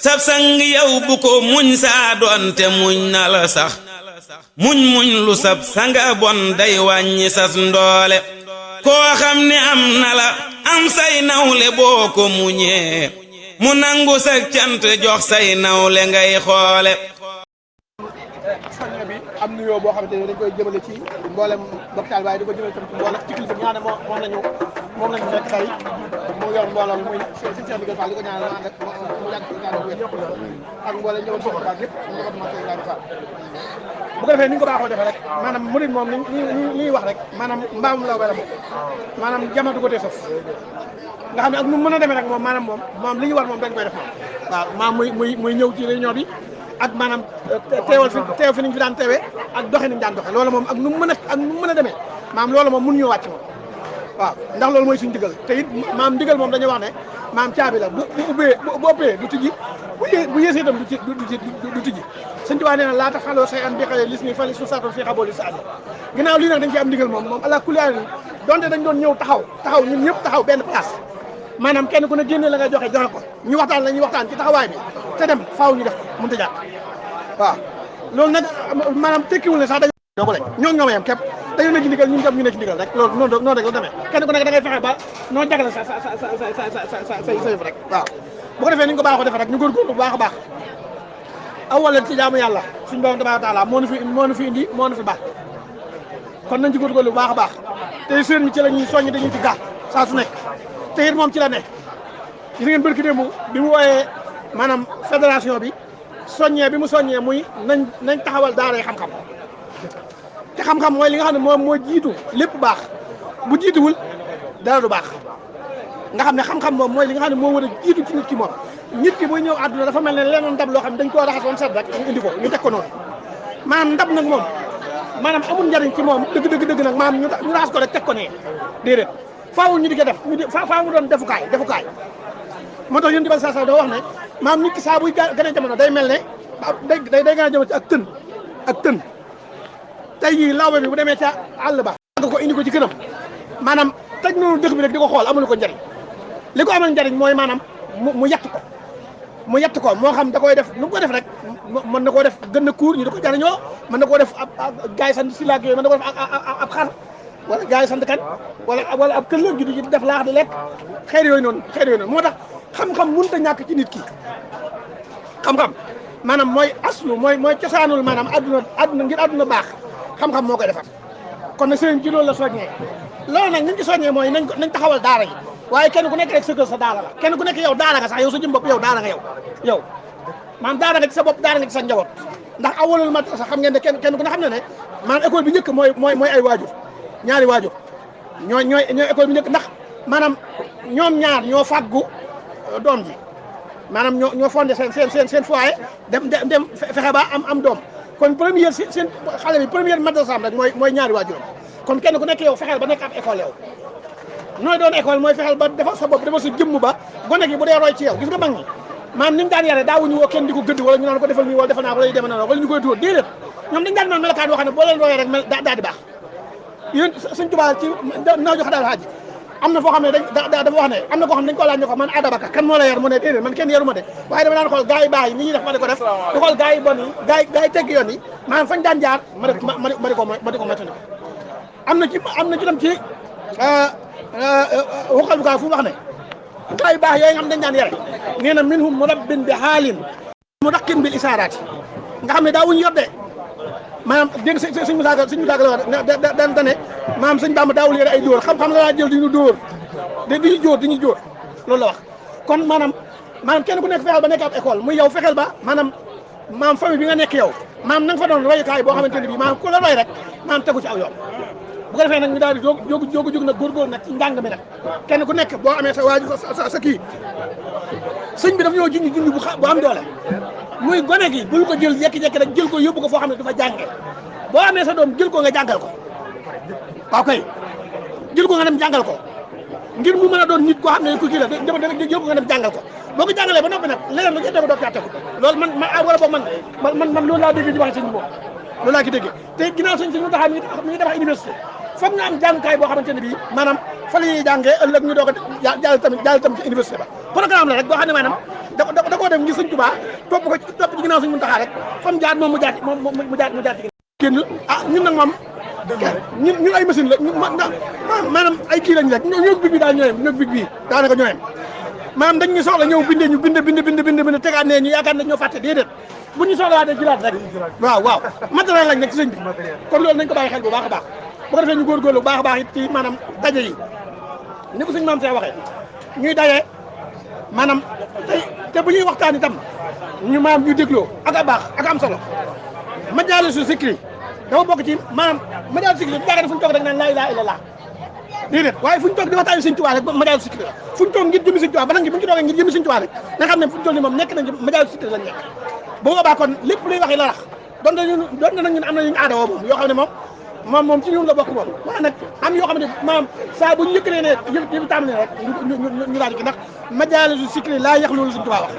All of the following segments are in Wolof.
sab sang yow bu ko muñ saa doonte muñ na la sax muñ lu sab sanga bon day wàññi sas ndoole koo xam ne am na la am say nawle boo ko muñee mu nangu sa cant jox say nawle ngay xoole soññe bi am nuyoo boo xamante ne dañ koy jëmale ci mboolem hôpital waaye di ko jëmale tam ci mboolem ci kilifa ñaane moom lañu fekk tey mu yor mbooloo muy seen ndigal Fall di ko ñaanal mu yàgg ci ñaanal wér ak mboolem ñëwoon soxna Fall yëpp ñu ko commencé ñaanal Fall bu ko defee ni ñu ko baaxoo defee rek maanaam murid moom li ñuy wax rek maanaam mbaamum law bala moom maanaam jamatu ko tee sëf nga xam ne ak nu mën a demee rek moom maanaam moom li ñu war moom dañ koy def moom waaw maam muy ñëw ci réunion bi ak maanaam teew fi niñ fi daan teewee ak doxe niñ daan doxe loolu moom ak nu mu mën a demee maam loolu moom mun ñoo wàcc moom waaw ndax loolu mooy suñu digal te it maam digal moom dañuy wax ne maam caabi la bu ëppee du tijji bu yéesee itam du tijji sëñ Tuubaa nee na laata xaloo say an bi xëye lis ni fali su saatoon fii xaboo li sa addi ginnaaw lii nag dañ ci am digal moom ala kulli donte dañ doon ñëw taxaw ñun ñëpp taxaw benn place maanaam kenn ku ne génne la ngay joxe ko ñu waxtaan la ñuy waxtaan ci taxawaay bi te dem faaw ñu def ko mënut a jàpp waaw loolu nag maanaam tekkiwul ne sax dañoo ñoo ko lañ ñoo yem képp dañoo nekk ci ndigal ñun tam ñu nekk ci ndigal rek loolu noonu rek la demee kenn ku nekk da ngay fexe ba noo jagale say rek waaw bu ko defee ni ñu ko baaxoo defee rek ñu góorgóorlu bu baax a baax awalan ci jaamu yàlla suñu borom tabaaraka taala moo nu fi indi moo nu fi baax kon nañ ci góorgóorlu bu baax a baax te seen mi ci la ñuy soññ dañuy ci gaa saa su nekk te it moom ci la nekk gis ngeen bërki démb bi mu wooyee maanaam fédération bi soññee bi mu soññee muy nañ taxawal daara yi xam-xam te xam-xam mooy li nga xam ne moom moo jiitu lépp baax bu jiituwul dara du baax nga xam ne xam-xam moom mooy li nga xam ne moo war a jiitu ci nit ki moom nit ki buy ñëw àdduna dafa mel ne leneen ndab loo xam ne dañ koo raxas woon set rek ñu indi ko ñu teg ko noonu maanaam ndab nag moom maanaam amul njariñ ci moom dëgg nag maanaam ñu raxas ko rek teg ko nee déedéet faaw ñu di ko def faaw mu doon defukaay moo tax yéen di ba saa da wax ne maam nit ki saa buy gën a jamono day mel ne day gën a jamono ci ak tën tey jii lawbe bi bu demee ca àll ba nga ko indi ko ci këram maanaam teg noonu dëkk bi rek di ko xool amul ko njariñ li ko amal njariñ mooy maanaam mu yett ko moo xam da koy def lu mu ko def rek mën na koo def gën a kuur ñu da ko jariñoo mën na koo def ab gaay sant si laak yooyu mën na ko def ab xar wala gaay sant kan wala ab këllëg gi di def laax di lekk xeer yooyu noonu moo tax xam-xam mënut a ñàkk ci nit ki xam-xam maanaam mooy aslu mooy cosaanul maanaam adduna ngir adduna baax xam-xam moo koy defar kon nag sëriñ ci loolu la soññee loolu nag ñu ci soññee mooy nañ taxawal daara yi waaye kenn ku nekk rek sa kër sa daara la kenn ku nekk yow daara nga sax yow sa jëm bopp yow daara nga yow maanaam daara nga ci sa bopp daara nga ci sa njaboot ndax awalul madrasa xam ngeen ne kenn ku ne xam ne ne maanaam école bi njëkk mooy ay waajur ñaari waajur ñooy école bi njëkk ndax maanaam ñoom ñaar ñoo fàggu doom ji maanaam ñoo fondé seen foyer dem fexe ba am doom kon première seen xale bi première madrasa rek mooy ñaari waajuram kon kenn ku nekk yow fexeel ba nekk ab école yow nooy doon école mooy fexeel ba defal sa bopp defal sa jëmm ba gone gi bu dee roy ci yow gis nga mag ñi maanaam niñ daan yare daawuñu woo kenn di ko gëdd wala ñu naan ko defal nii wala defal naa wala yu demee noonu wala ñu koy dóor déedéet ñoom dañ daan noonu melokaan boo xam ne boo leen royee rek daal di baax yéen Sëñ Tuubaa ci naa jox daal xaaji am na foo xam ne dafa wax ne am na koo xam ne dañ ko laaj ne ko man adabaka kan moo la yar mu ne déedéet man kenn yaruma de waaye dama daan xool gars yi baax yi ni ñuy def ma di ko def di xool gars yi bon yi gars yi tegg yoon yi maanaam fañ daan jaar ma di ko moytandiku am na ci tam ci waxal bu kaa fu mu wax ne gars yi baax yooyu nga xam dañ daan yare nee na minhum murabbin bi xaalin mudaqin bil isaaraati nga xam ne daa wuñu yor de maanaam dégg nga sëñ Musaa Ka la wax da ne maanaam sëñ Bamba daawul yore ay dóor xam-xam la laa jël di ñu dóor di ñu jóor loolu la wax kon maanaam kenn ku nekk fexeel ba nekk ab école muy yow fexeel ba maanaam famille bi nga nekk yow maanaam na nga fa doon royukaay boo xamante ne bii maanaam ku la roy rek maanaam tegu ci aw yoon bu ko defee nag ñu daal di jóg nag góorgóor nag ci njàng mi nag kenn ku nekk boo amee sa waaju sa kii sëñ bi daf ñoo junj bu am doole muy gone gi bul ko jël jekki-jekki rek jël ko yóbbu ko foo xam ne du fa jànge boo amee sa doom jël ko nga jàngal ko waaw kay jël ko nga dem jàngal ko ngir mu mën a doon nit koo xam ne ku kii la jël ko nga dem jàngal ko boo ko jàngalee ba noppi nag leneen lu ci def doo caa tegu loolu man wala boog man loolu laa dégg ci wax sëñ bi moom loolu laa ki déggee te ginnaaw sëñ mu taxaw mi ngi defar université foog nga am jàngukaay boo xamante ne bii maanaam fa la ñuy jàngee ëllëg ñu doog a jàll tamit ci université ba programme la rek boo xam ne maanaam da koo def ngir Sëñ Tuubaa topp ci ginnaaw Sëñ Muntaxaa rek fam jaar moom mu jaar ci génn ñun nag moom ñun ay machine la maanaam ay kii lañ rek ñoo big bi daal ñooyem ñoo big bii daanaka ñooyem maanaam dañ ñu soxla ñëw bindee ñu bind tegaat ne ñu yaakaar ne ñoo fàtte déedéet bu ñu soxla waatee jëlaat rek waaw matériel lañ nekk ci sëñ bi kon loolu nañ ko bàyyi xel bu baax a baax bu ko defee ñu góorgóorlu bu baax a baax it ci maanaam daje yi ni ko sëñ maam see waxee ñuy daje maanaam te bu ñuy waxtaan itam ñu maanaam ñu dégloo ak a baax ak am solo majaalisu zikri dafa bokk ci maanaam majaalisu zikri bu jàkkee fu ñu toog rek naan laa ilaaha illallaah déedéet waaye fu ñu toog di waxtaani Sëñ Tuubaa rek majaalisu zikri la fu ñu toog ngir jëmi Sëñ Tuubaa ba nag bu ñu ci toogee ngir jëmi Sëñ Tuubaa rek nga xam ne fu ñu toll nii moom nekk nañ ci majaalisu zikri lañ nekk bu boobaa kon lépp luy waxi la rax donte nag ñun am na ñu aada woo moom yoo xam ne moom ci ñun la bokk moom waaye nag am yoo xam ne maanaam saa bu ñu yëkkalee ne yëpp tàmbali rek ñu daal di ndax majaalisu zikri laa yaxluulu Sëñ Tuubaa wax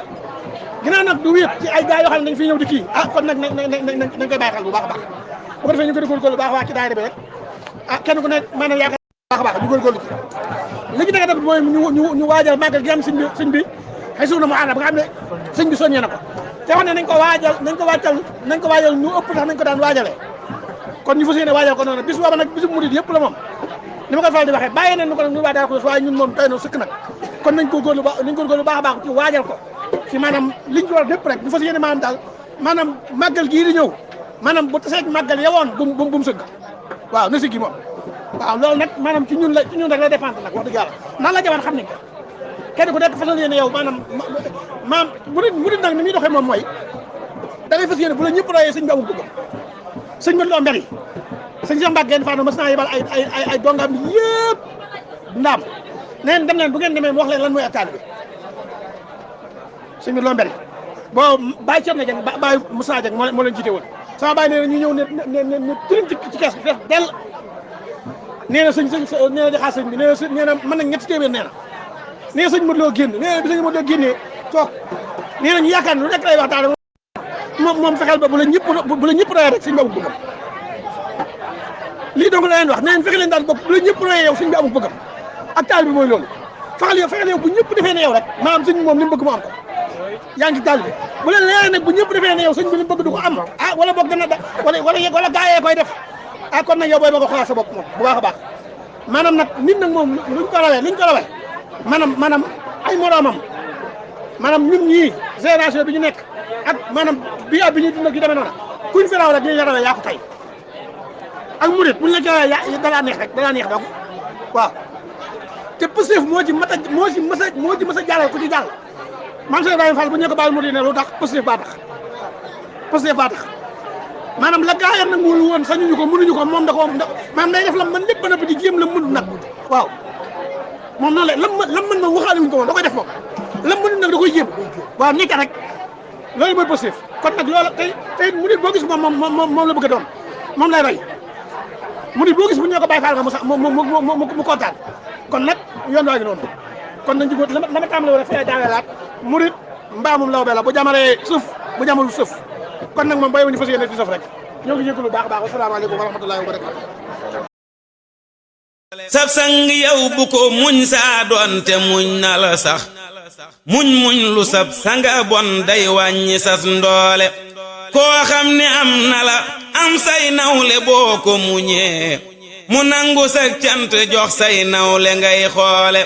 ginnaaw nag du wéet ci ay gars yoo xam ne dañ fi ñëw di kii kon nag nañ koy bàyyi xel bu baax a baax bu ko defee ñu gën a góorgóorlu bu baax waa ci daayira bi rek kenn ku ne maanaam yaakaar baax a baax ñu góorgóorlu ci li ci nekk tamit mooy ñu waajal màggal gi am sëñ bi xëy suuna mu àll ba nga xam ne sëñ bi soññee na ko te wax ne nañ ko waajal ñu ëpp tax nañ ko daan waajalee kon ñu fas yéene waajal ko noonu bis booba nag bisu murid yëpp la moom ni ma koy faral di waxee bàyyi nañ ko nag ñu waajal ko waaye ñun moom tey na sëkk nag kon nañ góorgóorlu baax a baax ci waajal ko ci maanaam liñ ci war lépp rek ñu fas yéene maanaam daal maanaam màggal gii di ñëw maanaam bu taseeg màggal yawoon bu mu sëgg waaw na siggi moom waaw loolu nag maanaam ci ñun rek la dépendre nag wax dëgg yàlla nan la jaman xam nañ ko kenn ku nekk fasal yéene yow maanaam murid nag ni muy doxee moom mooy da ngay fas yéene bu la ñëpp royee sëñ bi amul bëgg sëñ bi loo mbir yi sëñ Cheikh Mbacke Gaïndé Fatma mas naa yebal ay dongam yëpp ndaam neen dem leen bu ngeen demee mu wax leen lan mooy ak taalibe sëñ bi loo mbir boo Baye Thierno Dieng Baye Moussa Dieng moo leen jiite woon sama baay nee na ñu ñëw ne tëriñ ci kees bi fees dell nee na nee na di xaar sëñ bi nee na mën nañ ñetti téeméer nee na sëñ Modou Lo génn nee na bi sëñ Modou Lo génnee toog nee na ñu yaakaar ne lu nekk lay wax daal moom fexeel ba bu la ñëpp royee rek sëñ bi amul bëggam lii donc la leen wax nee nañ fexe leen daal bopp bu la ñëpp royee yow sëñ bi amul bëggam ak taal bi mooy loolu fexeel yow bu ñëpp defee ne yow rek maanaam sëñ bi moom li mu bëgg mu am ko yaa ngi ci taal bi bu leen leeree nag bu ñëpp defee ne yow sëñ bi li mu bëgg du ko am wala boog dana wala gaayee koy def kon nag yow booy ba ko xoolaat sa bopp moom bu baax a baax maanaam nag nit nag moom luñ ko rawee maanaam ay moroomam maanaam ñun ñii génération bi ñu nekk ak maanaam bi ñuy dund ak yu demee noonu kuñ fi raw rek ñu la rawee yaa ko tey ak murit buñ la joxee dalaa neex rek dalaa neex donc waaw te Pastef moo ci mës a jàllal ku ci jàll man Cheikh Ibrahima Fall bu ñu ko baal murit ne lu tax Pastef baa tax maanaam la gaa yam nag mënul woon sañuñu ko mënuñu ko moom da ko maanaam day def la mën lépp ba noppi di jéem la mën nag waaw moom noonu la lam mën moom waxaale wuñ ko woon da koy def moom lam mënul nag da koy jéem waaw nekk rek loolu mooy Pastef kon nag loolu tey murit boo gis moom la bëgg a doon moom lay roy murit boo gis bu ñu ko bàyyi faal nga mu kontaan kon nag yoon waa ngi noonu kon nañ ci góor la ma tàmbalee woon fay daanelaat murit mbaamum law be la bu jamalee suuf bu jamalul suuf kon nag moom bàyyi wu ñu fas yéene ci suuf rek ñoo ngi jégalu baax a baax asalaamaaleykum wa rahmatullahi wa barakatu sab sang yow bu ko muñ saa doonte muñ na la sax muñ lu sab sanga bon day wàññi sas ndoole koo xam ne am na la am say nawle boo ko muñee mu nangu sa cant jox say nawle ngay xoole